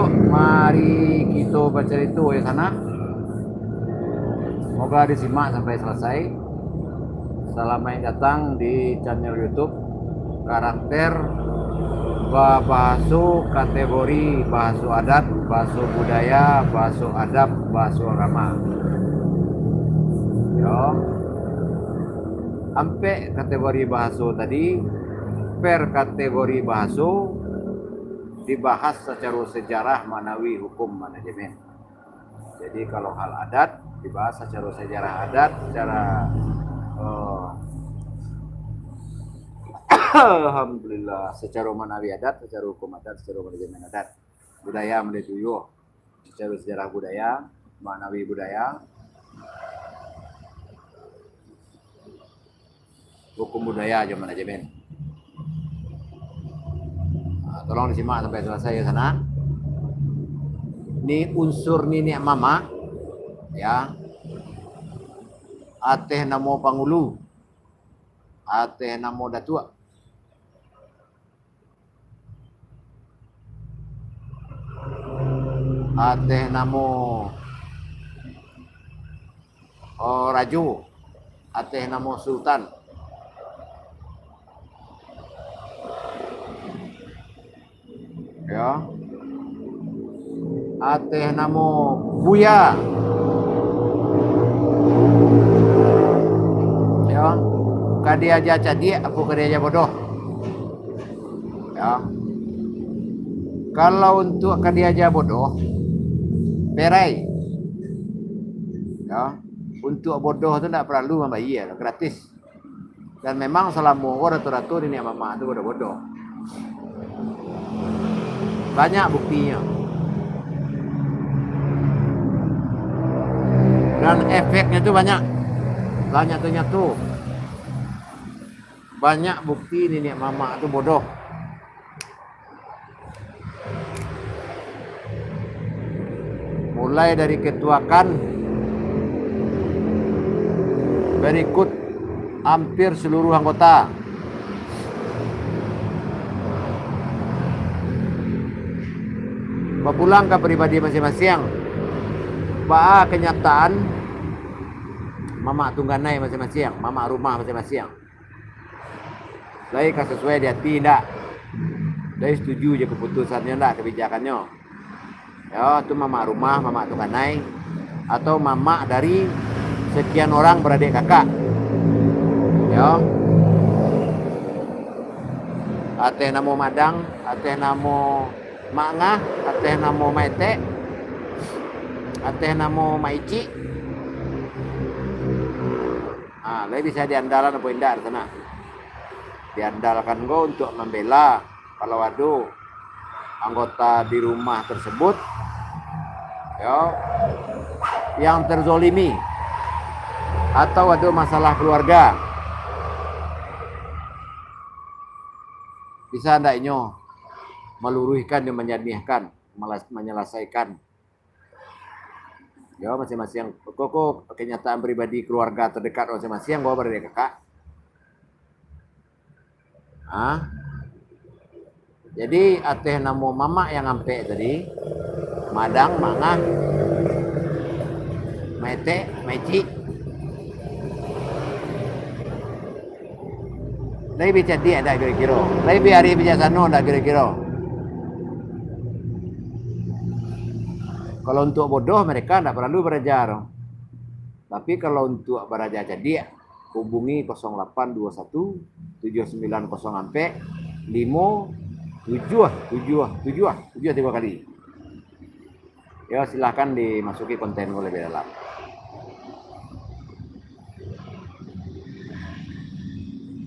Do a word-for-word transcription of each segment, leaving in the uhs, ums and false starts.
Mari kito bacarito, yo sanak. Semoga disimak sampai selesai. Salamaik datang di channel YouTube Karakter Babahaso, kategori bahaso adat, bahaso budaya, bahaso adab, bahaso agama. Yo. Ampek kategori bahaso tadi, per kategori bahaso dibahas sacaro sejarah manawi hukum manajemen. Jadi, kalau hal adat, dibahas sacaro sejarah adat, secara, eh, alhamdulillah, sacaro manawi adat, sacaro hukum adat, sacaro manajemen adat. Budaya manawi tuyuh, sacaro sejarah budaya, manawi budaya, hukum budaya jo manajemen. Ah, tolong disimak sampai selesai, yo sanak. Ni unsur niniak mamak, yo. Ateh namo pangulu, ateh namo datuak, ateh namo, oh, rajo, ateh namo sultan. Yo. Ateh namo buya. Yo. Ka diaja cadiak apo ka diaja bodoh? Yo. Kalau untuak ka diaja bodoh, perai. Yo. Untuak bodoh tu ndak paralu mambayia, gratis. Dan memang salamo ko rato-rato niniak mamak tu bodoh-bodoh. Banyak buktinyo. Dan efeknyo tu banyak. Lah nyato-nyato. Banyak bukti niniak mamak tu bodoh. Mulai dari ketuakan, berikut hampir seluruh anggota. Bapulang ka pribadi masiang-masiang, baa kenyataan mamak tungganai masiang-masiang, mamak rumah masiang-masiang. Lai ka sasuai di ati indak? Lai setuju jo kaputusannyo indak, kabijakannyo? Yo, tu mamak rumah, mamak tungganai, atau mamak dari sekian orang baradik kakak. Yo. Ateh namo Madang, ateh namo Mak Ngah, ateh namo Mak Etek, ateh namo Mak Icik. Ha, lai bisa diandalan apo indak di sanak? Diandalkan ko untuak mambela kalau ado anggota di rumah tersebut, yo, yang terzolimi atau ado masalah keluarga. Bisa ndak inyo maluruihkan dan manjaniahkan, malas-, manyalasaikan Yo, masiang-masiang. Ko, ko kenyataan pribadi keluarga terdekat masiang-masiang, ko baradik kakak. Ha? Jadi, ateh namo mamak yang ampek tadi, Madang, Mak Ngah, Mak Etek, Mak Icik. Lai bi cadiak ndak kiro-kiro? Lai bi arih bijaksano ndak kiro-kiro? Kalau untuak bodoh, mereka ndak paralu baraja. Tapi kalau untuak baraja cadiak, hubungi kosong lapan dua satu tujuh sembilan kosong ampek limo tujuah tujuah tujuah tujuah tigo kali. Yo, silahkan dimasuki konten ko labiah dalam.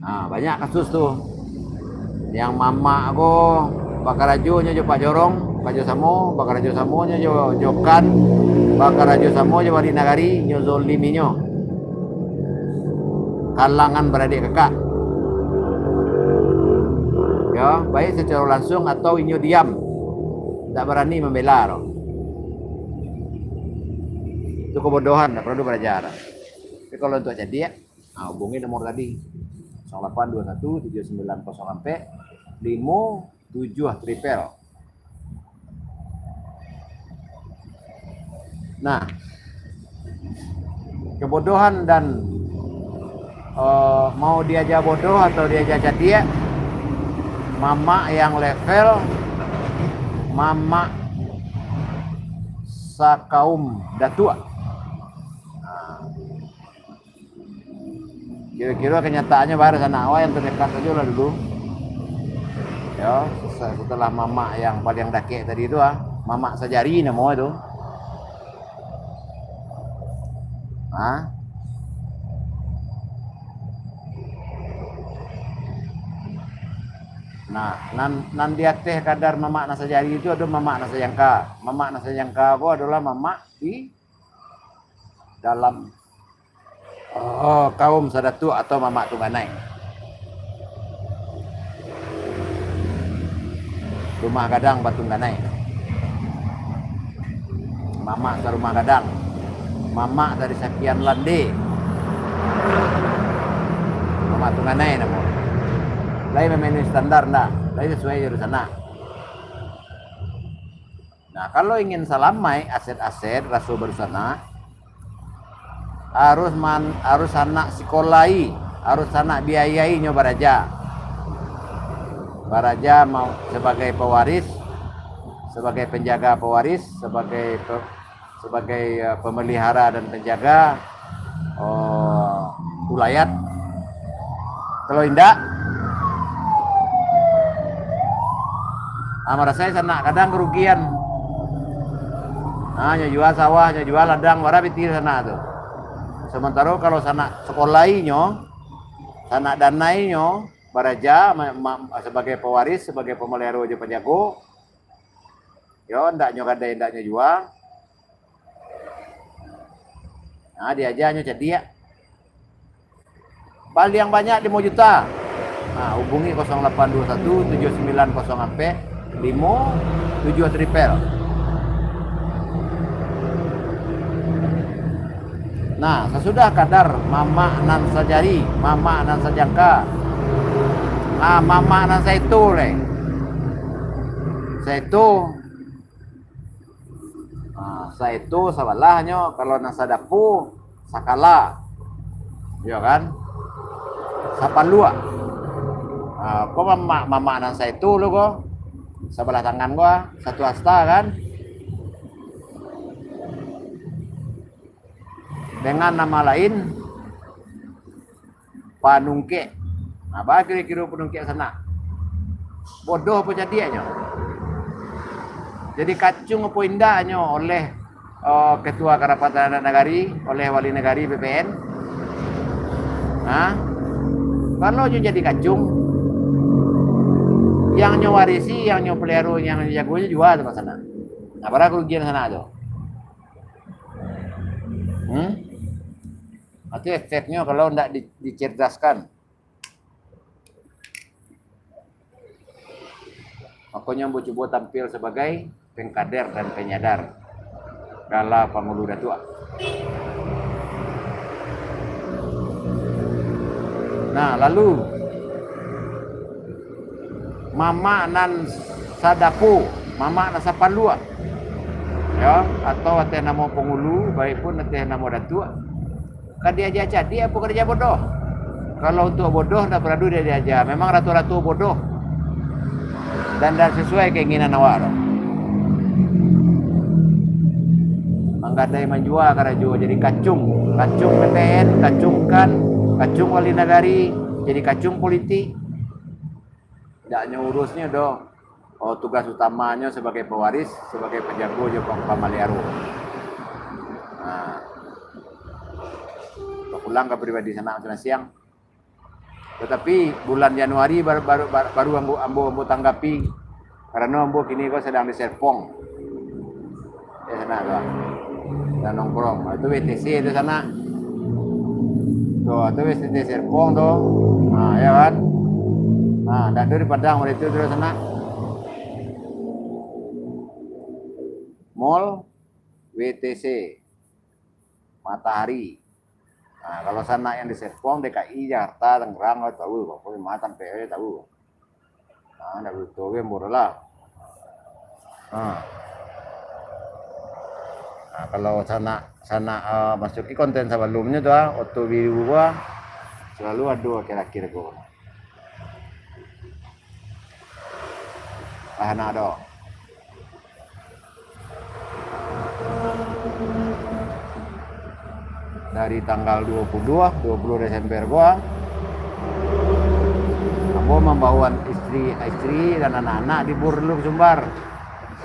Nah, banyak kasus tu. Yang mamak ko bakarajonyo jo Pak Jorong, karajo samo, bakarajo samonyo jo, jo kan, bakarajo samo jo wali nagari, nyo zoliminyo. Kalangan baradik kakak. Yo, baik secara langsung atau inyo diam. Ndak barani mambela doh. Itu kebodohan, ndak paralu baraja. Tapi kalau untuak cadiak, nah, hubungi nomor tadi. Kosong lapan dua satu tujuh sembilan kosong ampek limo tujuah tripel. Nah, kebodohan dan, eh, mau diaja bodoh atau diaja cadiak, mamak yang level, mamak sakaum datuak. Nah, kiro-kiro kenyataannyo, baa sanak awak yang terdekat sajo lah dulu. Yo, se-, setelah mamak yang paling dakek tadi tu, ah, mamak sajari namo tu. Ha? Nah, nan, nan di ateh kadar mamak nan sajari tu ado mamak nan sajangka. Mamak nan sajangka ko adolah mamak di dalam, oh, kaum sadatuak atau mamak tungganai. Rumah gadang batungganai. Mamak sarumah gadang. Mamak dari sakian lande. Mamak tungganai namo. Lai mamenuhi standar ndak? Lai sasuai jo dunsanak? Nah, kalau ingin salamaik aset-aset raso badusanak, harus man-, harus sanak sikolai, harus sanak biayai nyo baraja. Baraja mau sabagai pewaris, sabagai penjaga pewaris, sabagai pe-, sabagai, eh, pemelihara dan penjaga, oh, ulayat. Kalau indak, ah, marasai sanak kadang karugian. Ah, nyo jua sawah, nyo jua ladang, bara pitih sanak tu. Samantaro kalau sanak sakolainyo, sanak danainyo, baraja ma-, ma-, sabagai pewaris, sabagai pemeliharo jo penjago, yo, ndak nyo gadai, ndak nyo jua. Nah, diaja nyo cadiak. Paliang banyak limo juta. Nah, hubungi kosong lapan dua satu tujuh sembilan kosong ampek limo tujuh triple. Nah, sasudah kadar mamak nan sajari, mamak nan sajangka, ah, mamak nan saeto lai. Saeto. Ah, saeto sabalahnyo, kalau nan sadapo, sakala. Iyo kan? Sapaluak. Ah, ko mamak, mamak nan saeto lo ko. Sabalah tangan ko, ah, satu asta kan. Dengan nama lain, panungkek. Nah, baa kiro-kiro panungkek sanak? Bodoh apo cadiaknyo? Jadi kacung apo indaknyo oleh, eh, Ketua Kerapatan Adat Nagari, oleh Wali Nagari B P N? Hah? Kalau nyo jadi kacung, yang nyo warisi, yang nyo peliharo, yang nyo jago, nyo jua tu sanak. Nah, bara karugian sanak tu? Hmm? Itu efeknyo kalau ndak di-, dicerdaskan. Makonyo ambo cubo tampil sabagai pengkader dan penyadar gala pangulu datuak. Nah, lalu mamak nan sadapo, mamak nan sapaluak, yo, atau ateh namo pangulu, baik pun ateh namo datuak, ka diaja cadiak apo ka diaja bodoh? Kalau untuak bodoh, ndak paralu diaja. Memang rato-rato bodoh. Dan ndak sasuai keinginan awak tu. Manggadai manjua karajo, jadi kacung. Kacung P P N, kacung kan, kacung wali nagari, jadi kacung politik. Ndak nyo urusnyo doh. Oh, tugas utamanyo sabagai pewaris, sabagai penjago jo pam-, pamaliharo. Nah, bapulang ka pribadi sanak masing-masing. Tatapi bulan Januari baru, baru, baru, baru ambo, ambo, ambo tanggapi, karano ambo kini ko sadang di Serpong. Eh, sanak tu, ah. Dah nongkrong. Ah, itu W T C tu sanak. Tu, tu W T C Serpong tu. Ha, ya kan? Ha, dah tu di Padang, mulai tu terus sanak. Mall, W T C, Matahari. Ha, kalau sanak yang di Serpong, D K I, Jakarta, Tangerang, tahu, pokoknya mah sampai aja tahu. Ah, ndak butuh game bola lah. Ah. Nah, kalau sanak, sanak, eh, masuki konten sabalumnyo tu, ah, Oto Biru ko, ah, salalu ado akhir-akhir ko. Ah, nak ado. Dari tanggal dua puluh, ah, dua puluh Desember ko, ah, ambo mambawa istri, istri dan anak-anak libur dulu ke Sumbar,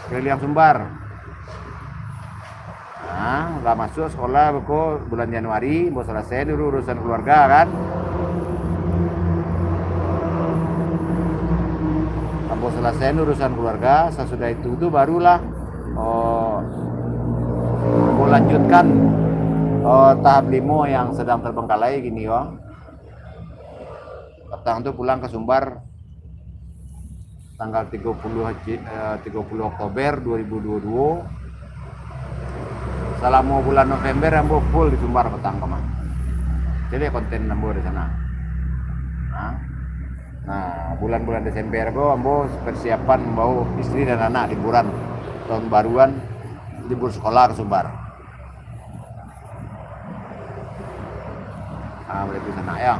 keliling Sumbar. Nah, lah masuak sekolah beko bulan Januari, ambo salasai dulu urusan keluarga, kan. Ambo salasai urusan keluarga, sasudah itu tu barulah, oh, ambo lanjutkan, oh, tahap limo yang sedang terbengkalai kini, oh. Patang tu pulang ka Sumbar tanggal tigo puluh Ji-, eh, tigo puluh Oktober dua ribu dua puluh dua. Salamo bulan November ambo full di Sumbar patang ko mah. Jadi konten ambo di sana. Nah, nah, bulan-bulan Desember ko ambo persiapan mambawa istri dan anak liburan tahun baruan, libur sekolah ke Sumbar. Ah, berarti sanak, yo.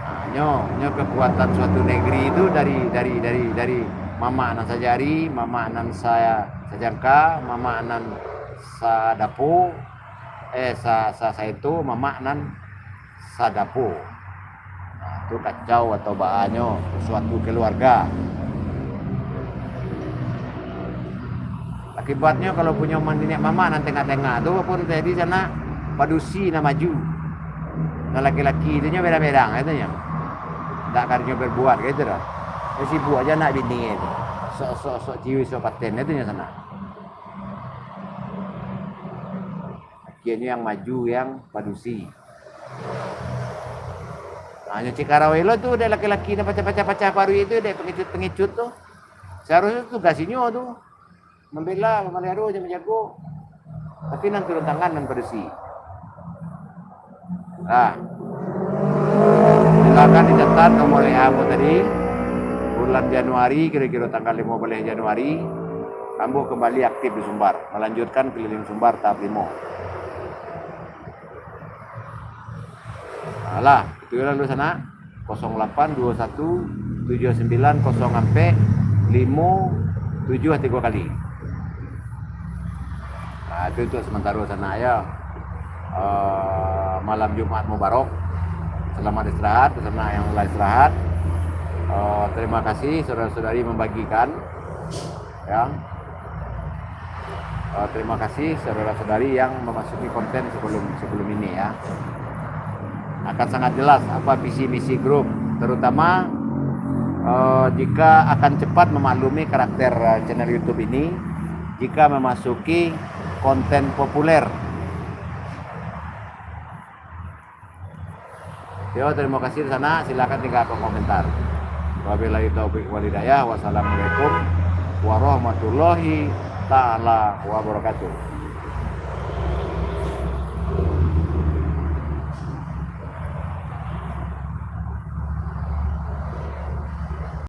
Ah, nyo, nyo kekuatan suatu negeri tu dari, dari, dari, dari mamak nan sajari, mamak nan sa-, sajangka, mamak nan sadapo, eh, sa-, sa-, saeto, mamak nan sadapo. Nah, tu kacau atau baanyo suatu keluarga. Akibatnyo, kalau punyo maniniak mamak nan tengah-tengah tu pun jadi sanak padusi nan maju. Nan laki-laki tu nyo berang-berang, katonyo. Ndak karinyo berbuat, kato doh. Nyo sibuk aja anak bini tu. Sok, sok, sok ciwi, sok paten, katonyo sanak. Akhirnyo yang maju, yang padusi. Nah, nyo cikarau elok tu, dek laki-laki nan pacah-pacah-pacah paruik tu, dek pengecut-pengecut tu. Seharusnyo tugas inyo tu. Mambela, mamaliharo, jan manjago. Tapi nan turun tangan nan padusi. Nah, silakan dicatat nomor W A ambo tadi. Bulan Januari, kiro-kiro tanggal limo baleh Januari, ambo kembali aktif di Sumbar, melanjutkan keliling Sumbar tahap limo. Alah, itu lalu sanak, kosong lapan dua satu tujuh sembilan kosong ampek limo tujuh tigo kali. Nah, itu untuk sementara sanak, yo. Eh, malam Jumat Mubarak. Selamat istirahat, sanak yang lah istirahat. Eh, terima kasih saudara-saudari membagikan. Ya. Eh, terima kasih saudara-saudari yang memasuki konten sebelum, sebelum ini, ya. Akan sangat jelas apa visi misi grup, terutama, eh, jika akan cepat memaklumi karakter, eh, channel YouTube ini, jika memasuki konten populer. Yo, terima kasih di sana. Silakan tinggalkan komentar. Wabillahi taufiq wal hidayah. Wassalamualaikum warahmatullahi taala wabarakatuh.